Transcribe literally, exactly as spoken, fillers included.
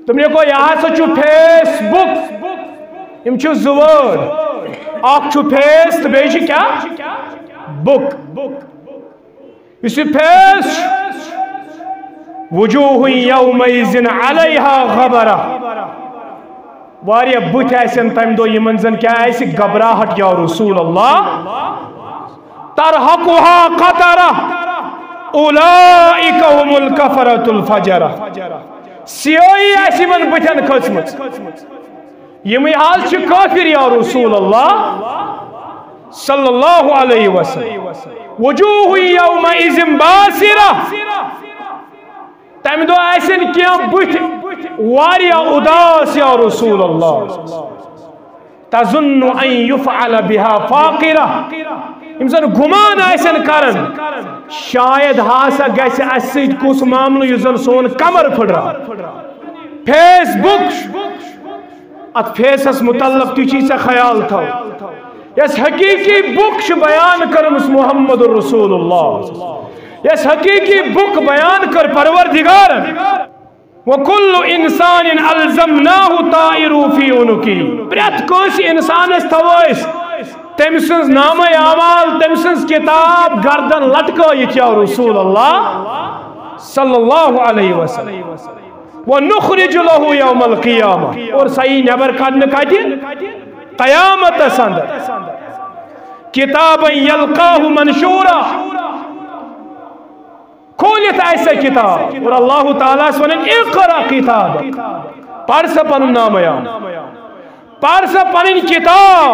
تم نے کو یہاں سے چھو فیس بک، یم چھو زور، اکھ چھو فیس تو بیچ کیا؟ بک۔ یُس یہِ فیس، وجوہ یومئذ علیہا غبرہ، واریاہ بُتھۍ آسن تمہِ دۄہ یِمن زن کیٛاہ آسہِ؟ گبراہٹ، یا رسول اللہ۔ ترہقہا قترہ، اولئک هم الکفرۃ الفجرہ۔ سیٲہی آسہِ یِمن بُتھٮ۪ن کھٔژمٕژ۔ یِمٕے حال چھِ کٲفِر، یا رسول اللہ صلی اللہ علیہ وسلم۔ وجوہ یومئذ باسرہ، تمہِ دۄہ آسن کینٛہہ بُتھۍ واریاہ اداس، یا رسول اللہ۔ تظن ان یفعل بها فاقرہ، یِم زن گمان آسن کران، شاید ہسا گژھِ اسہِ سۭتۍ کُس معاملہٕ یُس زن سون کمر پھٕٹراو۔ فیس بک، اتھ فیسس متعلق تہِ چھُے ژےٚ خیال تھاوُن۔ یۄس حقیقی بک چھِ بیان کٔرمٕژ محمد رسول اللہ، یۄس حقیقی بک بیان کٔر پروردگارن، وکل انسان الزمناہ طائرہ فی عنقہ، پرٛٮ۪تھ کٲنٛسہِ انسانس تھاوو أسۍ تٔمۍ سٕنٛز نامہ اعمال، تٔمۍ سٕنٛز کتاب گردن لٹکٲیِتھ، یا رسول اللہ صلی اللہ علیہ وسلم۔ ونخرج لہ یوم القیامہ، اور سۄ یی نٮ۪بر کڑنہٕ کتہِ؟ قیامتس اندر۔ کتابا یلقاہ منشورا، کھولِتھ آسہِ سۄ کتاب، اور اللہ تعالیٰ ہس ونان، اقرا کتابک، پر سا پنُن نامہ اعمال، پر سا پنٕنۍ کتاب۔